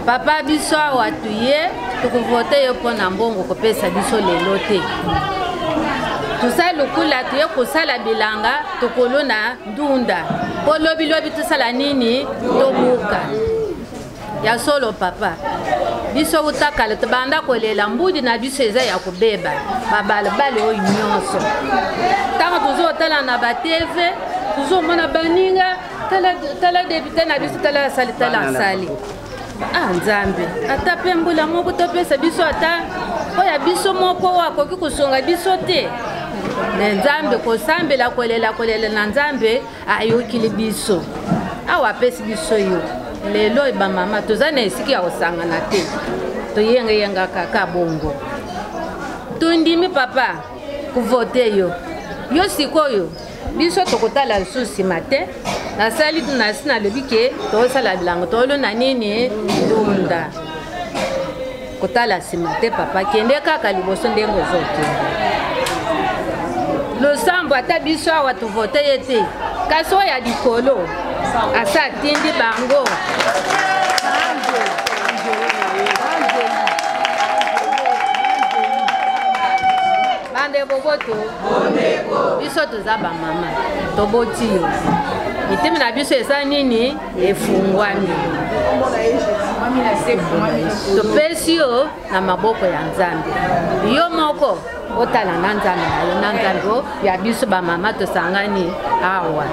Papa biso awa tuye tokovote yo mpo na mbongo kopesa biso lelo te. Tosali lokola toye kosala bilanga tokolona ndunda mpo lobilobi tosala nini tobuka. Ya solo papa, biso uta kala tobanda kolela mbudi na biso eza ya kobeba babalabala oyo nyonso. Ntango tozotala na ba TV tozomona baninga tala, tala depute na biso tala asali tala asali ah nzambe ata mpe mbula moko topesa biso ata oyo ya biso moko oyo akoki kosunga biso te me nzambe kosambela kolela kolela na nzambe ayokili biso awa apesi biso yo lelo bamama toza na esika ya kosangana te toyengayengaka kaka bongo tondimi papa kovote yo yo sikoyo biso tokotala lisusu nsima te nasali nasi nalobi ke tosala bilango tolona nini ndunda kotala nsima te papa kende kaka liboso ndenge ozokende losambo ata biso awa tovote ye te kasi oyo ya likolo asa atindi bango bande boboto biso toza bamama toboti yo mitema na biso eza nini efungwami topesi yo na maboko ya nzambe yo moko otala na nzambe na yo na nzambe ya biso bamama tosangani awa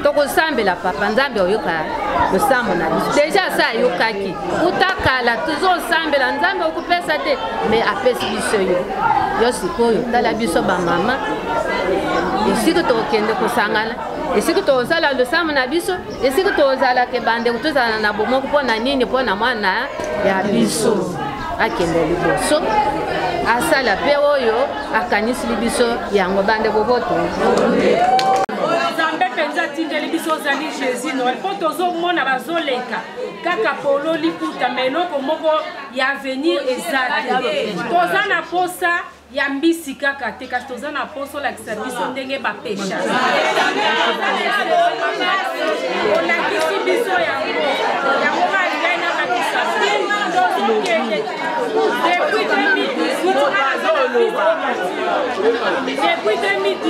tokosambela papa nzambe oyoka losambo na biso deja asa ayokaki uta kala tozosambela nzambe okopesa te me apesi biso yo yo sikoyo tala biso bamama esika tokende kosangana esika tozala losambo na biso esika tozalaka bandeko tozala na bomoko mpo na nini mpo na mwana ya biso akende liboso asala mpe oyo akanisili biso yango bandeko boto nzambe mpenza atindeli biso ozali jésus noel mpo tozomona bazoleka kaka polo liputa ma eloko moko ya avenir eza te toza na posa ya mbisi kaka te kasi toza na posa olakisa biso ndenge bapesha olakisi biso yango yango ngai nabakisa tozokende depuis 2018 depuis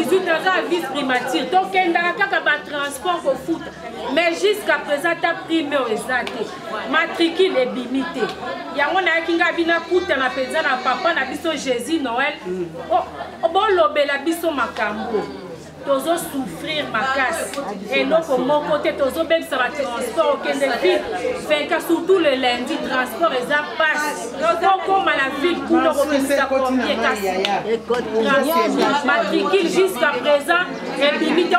2018 naza vice primature tokendaka kaka batransport kofuta mais jusqu'à présent ta prime oyo eza te matricule ebimi te yango nayaki ngai bino akutana mpenza na papa na biso jésus noël mm. oh, bolobela biso makambo tozo souffrir makasi eloko moko te tozobebisa batransport okende ville 24 surtout le lundi transport eza pasi okoma na ville kuna okobimisa combien kasi matricule jusqu'à présent ebimi te.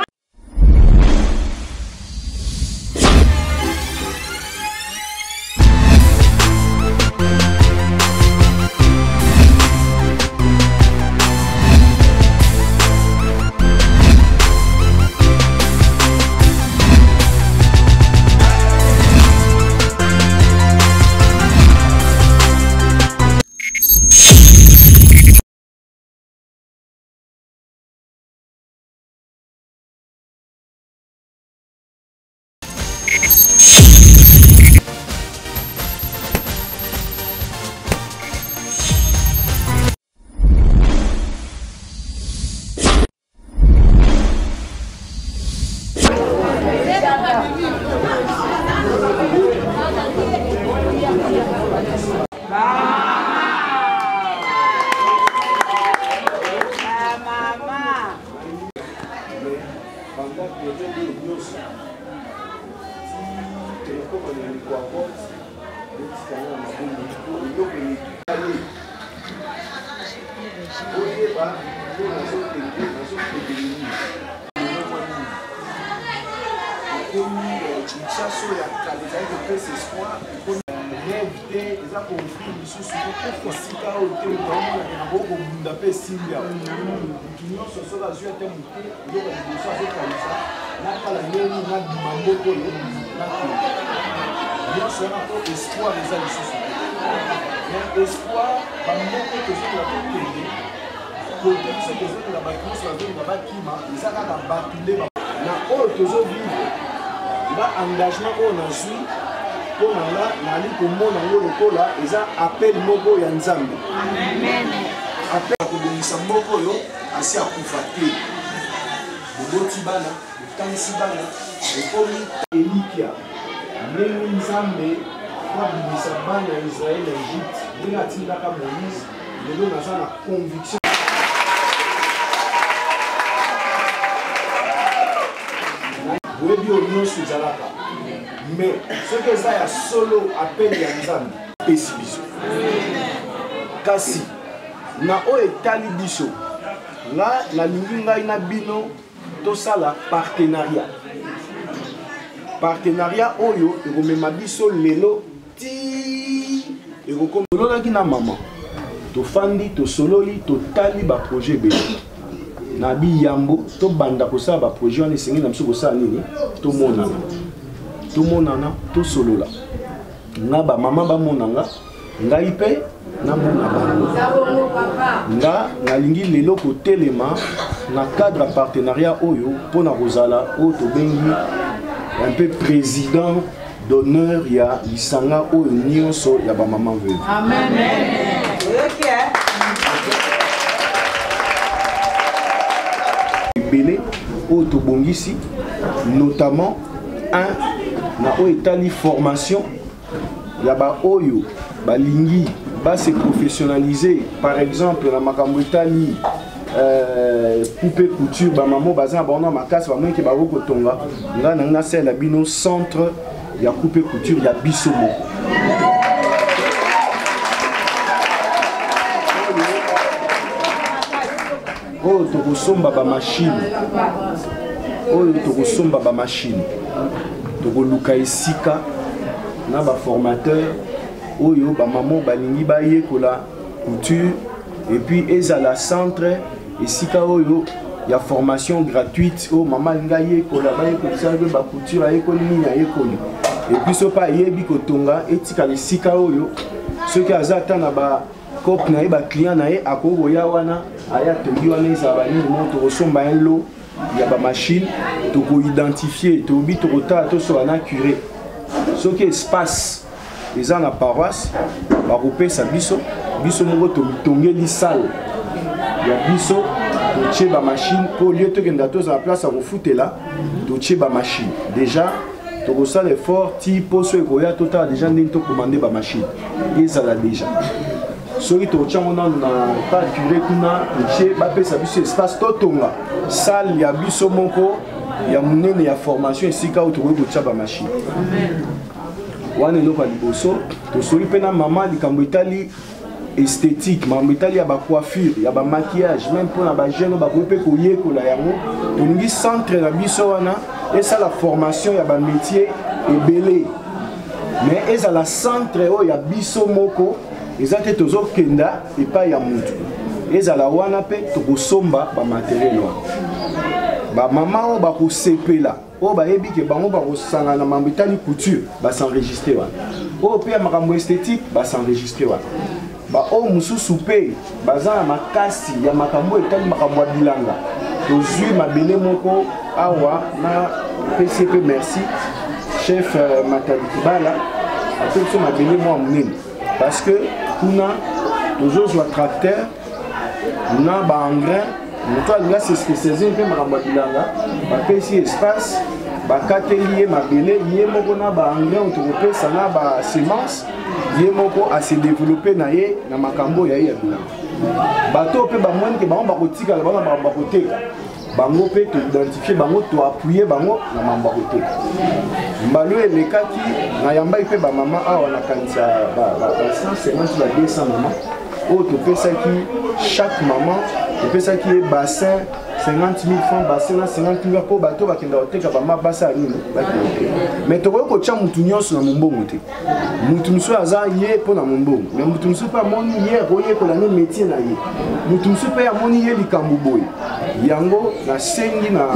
Pendant période oyo nyonso ti tokokoma na eleko ya vote, botika nga na mabongo po eloko eleki ye oyeba nde nazokende nazokende nini eloko nini ekomi Kinshasa oyo ya kala ezali kopesa espoir ekomi rêve te eza koofrir lisusu esika oyo te moto aomonaka na boko kobunda mpe esimbi awa moto nyonso soki azwi ata moke eloko ya liboso azokanisa natala ndenge nini nabima mboka oyo nakende nyonso wana mpo espoir eza lisusu te mais espoir bamoko tozokoka tokende kote biso tozolinga bato nyonso bazolinga bakima eza kaka bato nde na oyo tozovivre nga engagement oyo nazwi mpo Mpo na nga, nali komona yango lokola eza appel moko ya Nzambe. Appel ya kobongisa mboka oyo asi akufa te. Boboti bana, botangisi bana, ekomi elikia ndenge Nzambe abimisa bana ya Israël na Egypte, ndenge atindaka Moïse, lelo naza na conviction boyebi oyo nyonso ezalaka. Mais soki eza ya solo appel ya Nzambe pesi biso. Kasi na oyo etali biso, nga nalingi ngai na bino tosala partenariat. Partenariat oyo ekomema biso lelo ti ekokoma. Tololaki na mama, tofandi, tosololi, totali ba projet ebele. Na biyambo tobanda kosala ba projet wana, esengeli na biso kosala nini? Tomonana, tomonana, tosolola. Nga ba mama bamona nga, ngai mpe namona bango. Nga nalingi lelo kotelema na cadre ya partenariat oyo mpo na kozala oyo tobengi un peu président d'honneur ya lisanga oyo nyonso ya ba maman veuve. Amen. Ebele oyo tobongisi, notamment un na oyo etali formation ya ba oyo balingi ba se professionnaliser, par exemple na makambo etali coupe couture, ba mamo baza na bango na makasi, bamoni ke bakoki kotonga. Ngai na ngai nasalela bino centre ya coupe couture ya biso moko. Oyo tokosomba ba machine, oyo tokosomba ba machine, tokoluka esika na ba formateur oyo ba mamo balingi bayekola couture, et puis ezala centre esika oyo ya formation gratuite oyo mama alingi ayekola, bayekolisa mpe ba couture, ayekoli nini ayekoli, et puis soki ayebi kotonga etikala esika oyo soki aza ata na ba cope na ye, ba client na ye akoki koya wana aya tongi wana, ezala banini moko. Tokosomba un lot ya ba machine, tokoidentifie, tobi tokotala, tosola na curé soki espace eza na paroisse bakopesa biso, biso moko tomitongeli salle ya biso, totie ba machine mpo lieu tokenda tozala place ya kofutela, totie ba machine déjà. Tokosala effort ti poso ekoya, totala déjà ndenge tokomande ba machine ezala déjà. Soki tokotia yango nanu na pa curé kuna, totie, bapesa biso espace, totonga salle ya biso moko ya monene ya formation, esika oyo tokoki kotia ba machine wana. Eloko ya liboso, tosoli mpe na mama likambo etali esthétique, makambo etali ya bacoiffure, ya bamaquillage, même mpona bajeune oyo bakoki mpe koyekola yango. Tolingi centre na biso wana esala formation ya bamétier ebele, mais ezala centre oyo ya biso moko, eza te tozokenda epai ya mutu. Ezala wana mpe tokosomba bamateriel wana. Bamama oyo bakosepela, oyo bayebi ke bango bakosangana na mambo etali couture, basenregistre wana. Oyo mpe ya makambo esthétique, basenregistre wana. Baoyo mosusu mpe baza na makasi ya makambo etali makambo ya bilanga, tozwi mabele moko awa na pesi mpe merci chef Matadi Kibala, ape biso mabele mwa monene, parce que kuna tozozwa tracteur na baengrais. Moto alinga se spécialise mpe makambo ya bilanga, bapesi espace, bakateli ye mabele ye moko na baengrais oyo tokopesa na basemence, ye moko ase développe na ye na makambo ya ye ya bilanga. Bato oyo mpe bamoni ke bango bakotikala bango na makambo bakoteka, bango mpe toidentifie bango, toappuye bango na mambo ya koteka. Mbala oyo elekaki nayambaki mpe bamama awa, nakanisa ba 150, ba 200 mama oyo topesaki, chaque mama topesaki ye bassin 50 000 francs, bassin na 50 000, mpo bato bakenda koteka bama basala nini, bakenda koteka. Mais tokoki kotya motu nyonso na mombongo te. Motu mosusu aza ye mpo na mombongo, mais motu mosusu mpe amoni ye akoyekola ne métier na ye, motu mosusu mpe amoni ye likambo boye. Yango nasengi na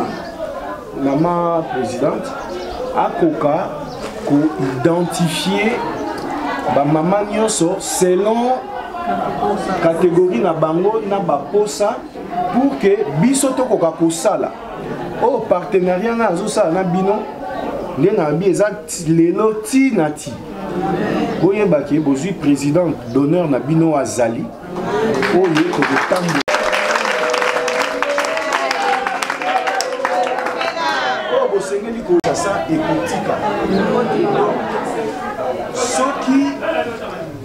mama présidente akoka koidentifie bamama nyonso selon catégorie na bango na baposa, pour que biso tokoka kosala oyo partenariat nga azosala na bino. Nde na bi eza lelo ti na ti. Boyeba ke bozwi président d'honneur na bino azali oyo tokotambola oyo bosengeli kosasa ekotika soki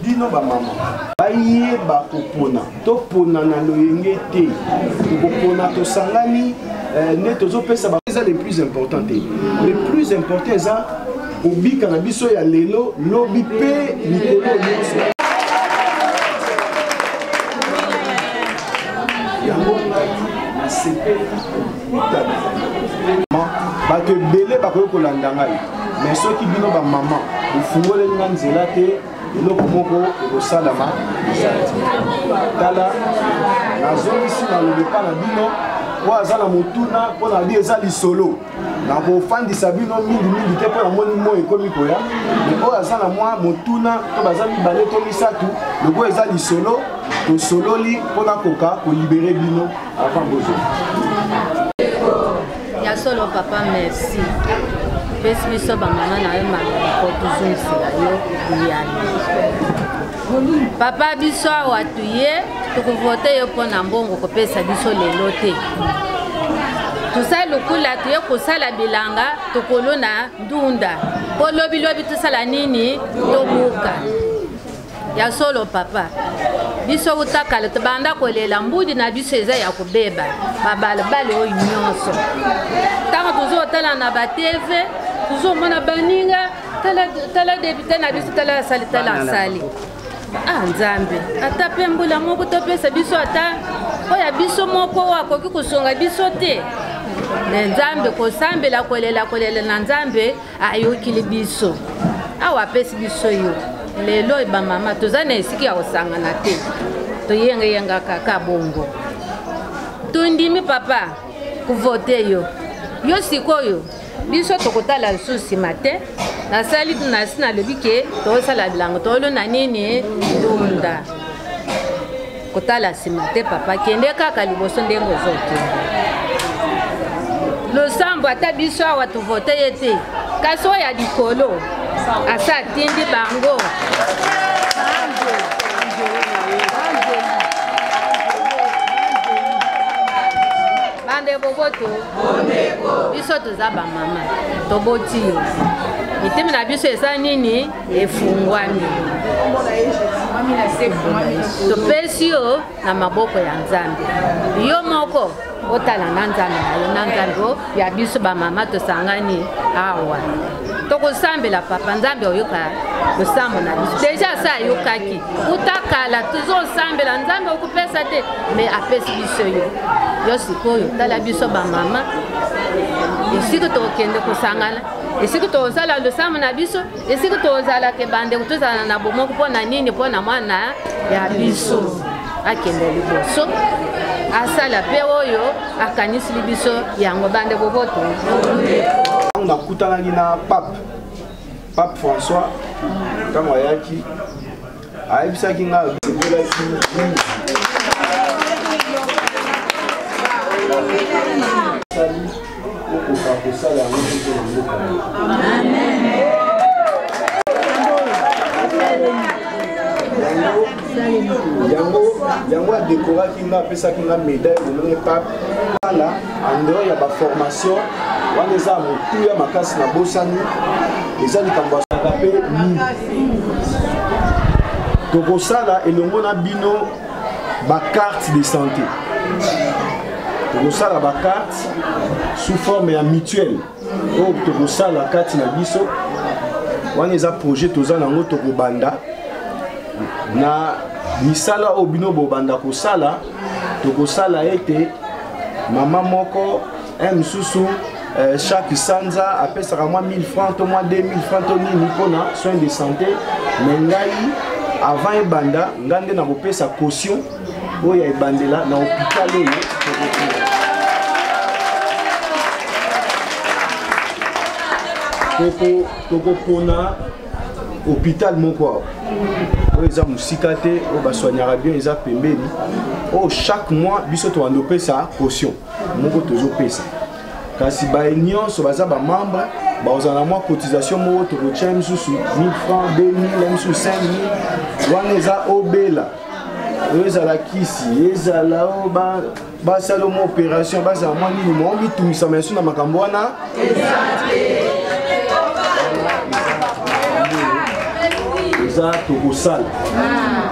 bino bamama bayeba kopona topona na loyenge te tokopona tosangani eh, nde tozopesa eza le plus important te le plus important eza kobika na biso ya lelo lobi mpe mikolo nyonso yango ngai nasepeli kokutana bato ebele bakoki kolanda ngai mais soki bino bamama bofungoleli nga nzela te eloko moko ekosalama eza te tala nazongisi maloba epa na bino oyo aza na motuna mpo na bi eza lisolo nakofandisa bino mingimingi te mpo namoni moi ekomi koya me oyo aza na mwa motuna to baza mibale to misato lokola eza lisolo tosololi mpo nakoka kolibere bino avant bozwa ya solo papa merci pesi biso bamama na yo maloba mpo tozongisela yo biyano papa biso awa tuye tokovote yo mpo na mbongo kopesa biso lelo te tosali lokola toye kosala bilanga tokolona ndunda mpo lobilobi tosala nini tobuka ya solo papa biso uta kala tobanda kolela mbudi na biso eza ya kobeba babalabala oyo nyonso ntango tozotala na batv tozomona baninga tala, tala depute na biso tala asali tala asali ah nzambe ata mpe mbula moko topesa biso ata oyo ya biso moko oyo akoki kosunga biso te me nzambe kosambela kolela kolela na nzambe ayokili biso awa apesi biso yo lelo bamama toza na esika ya kosangana te toyengeyengaka kaka bongo tondimi papa kovote yo yo sikoyo biso tokotala lisusu nsima te nasali nasi nalobi ke tokosala bilango tolona nini ndunda kotala nsima te papa kende kaka liboso ndenge ozokende losambo ata biso awa tovote ye te kasi oyo ya likolo asa atindi bango bande boboto biso toza bamama toboti yo mitema na biso eza nini efungwami topesi yo na maboko ya nzambe yo moko otala na nzambe na yo na nzambe ya biso bamama tosangani awa tokosambela papa nzambe oyoka losambo na biso deja asa ayokaki uta kala tozosambela nzambe okopesa te me apesi biso yo yo sikoyo tala biso bamama esika tokende kosangana esika tozala losambo na biso esika tozalaka ebandeko tozala na bomoko mpo na nini mpo na mwana ya biso akende liboso asala mpe oyo akanisili biso yango bande boboto nakutanaki na pape pape françois ntango ayaki ayebisaki ngai asepelaki mingi sali okoka kosala yango mpo na mboka yango yango adekoraki nga apesaki nga médaille bomoni pape ala en dehors ya baformation wana eza motuya makasi na bosani eza likambo asaka mpe mingi tokosala elongo na bino bacarte de santé tokosala bacarte sous forme ya mutuelle oyo tokosala kati na biso wana eza projet toza nango tokobanda na misala oyo bino bobanda kosala tokosala ete mama moko un mosusu euh, chaque sanza apesaka mwa 1000 francs to mwa 2000 francs to nini mpona soin de santé me ngai avant ebanda ngai nde nakopesa caution oyo ya ebandela na hôpital oyo tokopona hôpital moko awa oyo eza mosika te oyo basoignaka bien eza pembeni oyo chaque mois biso tobanda opesa caution moko tozopesa kasi baye nyonso baza bamembre Bakozala na mwa cotisation moko, tokotia mosusu 1000 francs, 2000, mosusu 5000. Wana eza obela oyo ezala kisi, ezala oyo basala mwa opération, bazala mwa nini, mwa mitungisama yasu na makambo wana. Eza tokosala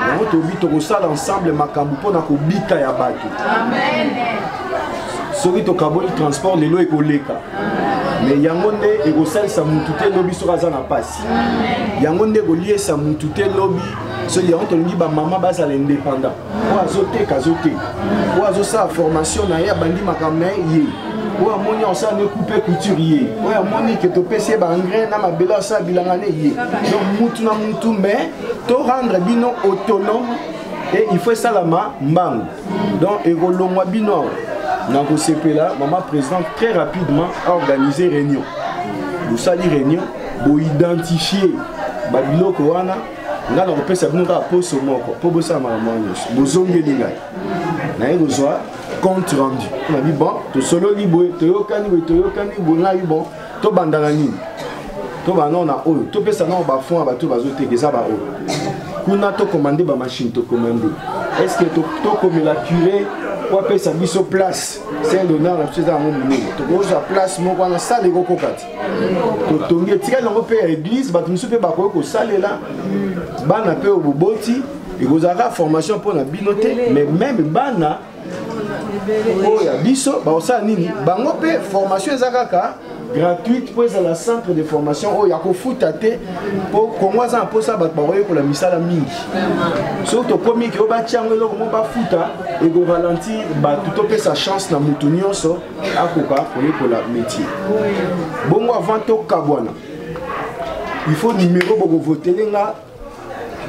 yango, tobi tokosala ensemble makambo mpona kobika ya bato. Soki tokaboli transport lelo ekoleka, mais yango nde ekosalisa mutu te lobi soki aza na pasi, yango nde ekoliesa mutu te lobi soki. Yango tolingi bamama bazala indépendant. Oyo azoteka, azoteka, oyo azosala formation na ye, abandi makambo na ye, ye oyo amoni asala ne coupe couture, ye oyo amoni ke topesi ye baengrais na mabele, asala bilanga ne ye. Donc mutu na mutu, mais to rendre bino autonome et il faut esalama mbangu. Donc ekolongwa bino awa na kosepela. Mama présidente très rapidement a organisé réunion, bosali réunion, boidentifie babiloko wana. Ngai nakopesa bino kaka poso moko mpo bosala makambo wana nyonso. Bozongeli ngai, naye kozwa compte rendu. Nabi bon, tosololi boye, toyokani boye, toyokani boye. Ngai bon, tobanda na nini? Tobanda nao na oyo topesa nao bafond ya bato bazoteka, eza baoyo kuna. Tokomande bamachine, tokomande. Est ce que tokomela curé po apesa biso place? Saint Léonard na biso eza yango monene, tokozwa place moko wana, sale ekokoka te. Totongi, etikali yango mpe ya église, bato mosusu mpe bakoki kosalela, bana mpe oyo boboti. Ekozalaka formation mpo na bino te, mais même bana oyo ya biso bakosala nini, bango mpe formation eza kaka gratuite mpo ezala centre de formation oyo ya kofuta te, mpo Kongo aza na mposa bato bakoyekola misala mingi. Soki tokomi ke oyo batia yango eloko moko bafuta, ekoralentir bato. Topesa chance na motu nyonso akoka koyekola métier. Bongo avant tokabwana, il faut numéro bokovotele nga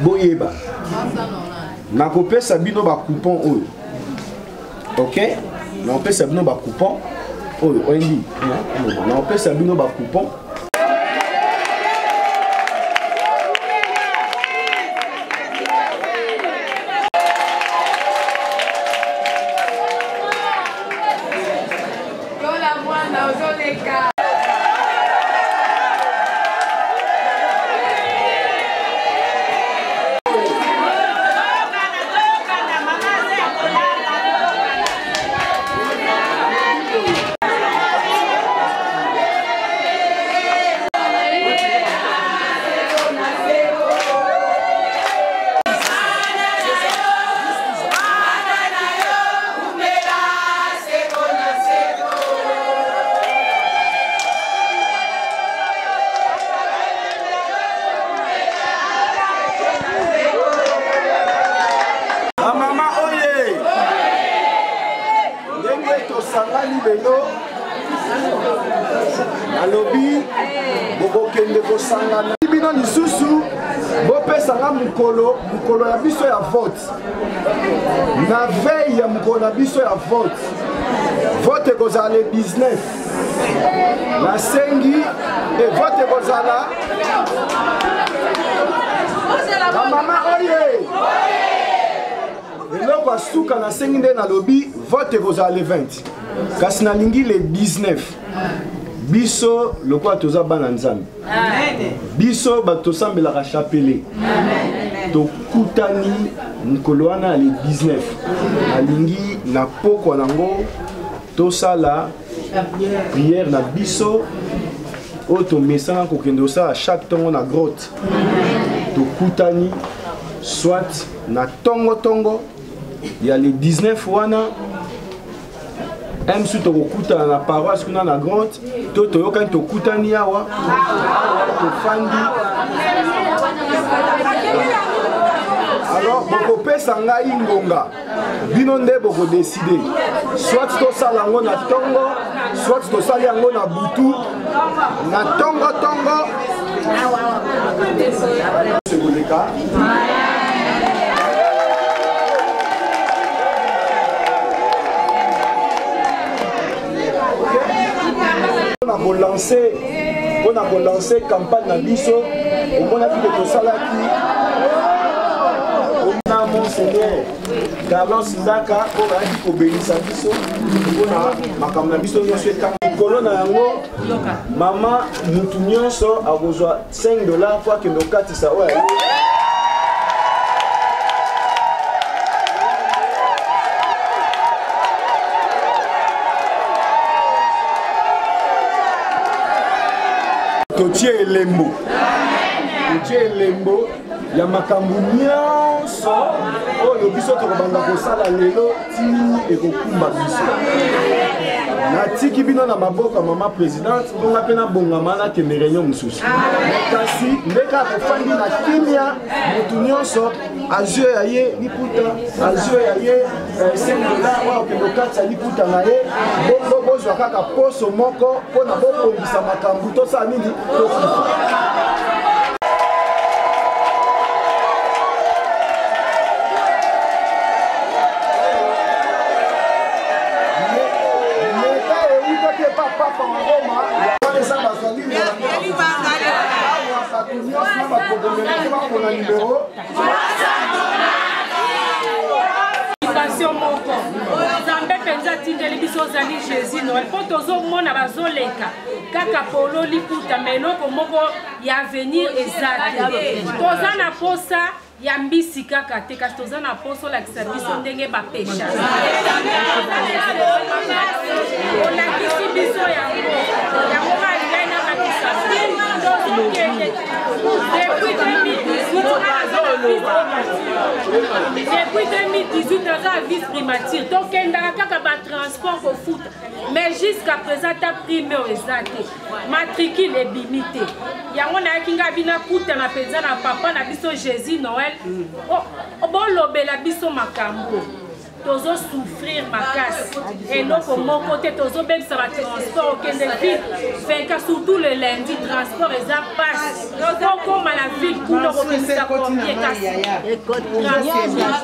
boyeba. Nakopesa bino bacoupon oyo, ok? Nakopesa bino bacoupon oyo oyebi, nakopesa bino bacoupon. Lola mwana ozoleka. Bamama oye! Ndenge tosangani lelo, nalobi bokokende kosangana bino lisusu, bopesanga mokolo, mokolo ya biso ya vote. Na veille ya mokolo na biso ya vote, vote ekozala le 19. Nasengi e vote ekozala. Bamama oye! Eloko ya suka nasengi, nde nalobi vote ekozala le 20, kasi nalingi le 19 biso lokola toza bana Nzambe, biso bato tosambelaka chapelet, tokutani mokolo wana ya le 19. Nalingi na pokwa nango tosala prière na biso oyo tomesana kokende kosala chaque ntongo na grotte. Tokutani soit na ntongo-ntongo ya le 19 wana msu, tokokutana na paroisse kuna na grotte, to toyokani, tokutani awa, tofandi. Alors bokopesa ngai ngonga, bino nde bokodécider, soit tosala yango na ntongo, soit tosali yango na butu, na ntongo-ntongo ekoleka. Mpona kolancer campagne na biso, omonaki ke tosalaki na Monseigneur Carlos Ndaka oyo bayaki kobenisa biso mpona makambo na biso nyonso etanga. Likolo na yango, mama mutu nyonso akozwa 5 dollars mpo akende kokatisa oyo aye. Totie elembo, totie elembo ya makambo nyonso oyo biso tokobanda kosala lelo ti ekokumba biso. Natiki bino na maboko ya mama présidente, bonga mpe nabongama nakende réunion mosusu. Kasi nde kaka kofandi na kimia, motu nyonso azwi ya ye liputa, azwi ya ye 5 dollars oyo akende kokatisa liputa na ye. Bongo bozwa kaka poso moko mpona bobongisa makambo, tosala nini, tokufa. Leta eutaki epa papa wa Roma, wana eza bazali awa, bato nyonso na bakogomela bapona nimero Éducation moko Nzambe mpenza atindeli biso ozali Jésus Noël, mpo tozomona bazoleka kaka polo liputa, ma eloko moko ya avenir eza te. Toza na posa ya mbisi kaka te, kasi toza na posa olakisa biso ndenge bapesha. Olakisi biso yango, yango ngai nabakisa, tozokende depuis 2018, depuis 2018 naza ya vice primature, tokendaka kaka batransport kofuta, mais jusqu'à présent ta prime oyo eza te, matricule ebimi te. Yango nayaki ngai bino akutana mpenza na papa na biso Jésus Noël, bolobela biso makambo. Tozosouffrir makasi, eloko moko te, tozobebisa batransport. Okende ville 24, surtout le lundi, transport eza pasi. Okoma na ville kuna okobimisa combien? Kasi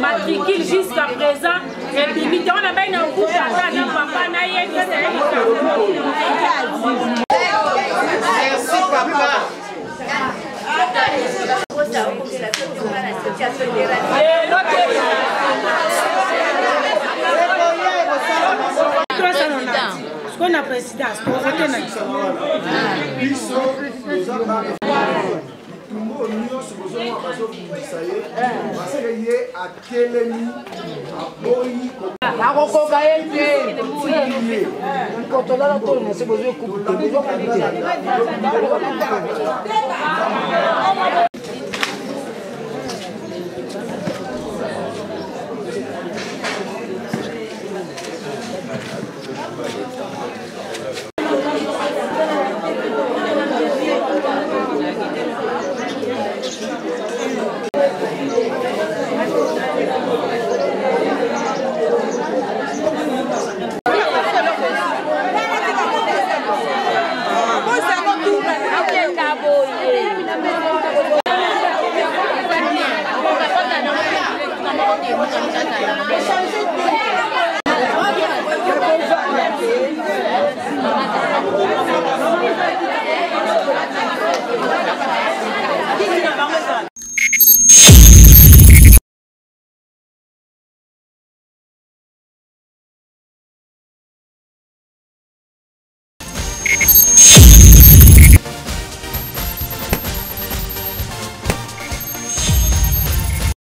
matricule jusqu'à présent ebimi te. Wana bai na okutaka na papa nayebisa ye likambo. Merci papa. Sikoyo na présidence tovote na biso, toza bana bitumba oyo nyonso bozomona bazobundisa ye, parce que ye atelemi, aboyi. Akokoka ye te. Kotolala to na se bozwi ekupu te, bozwa kupu te.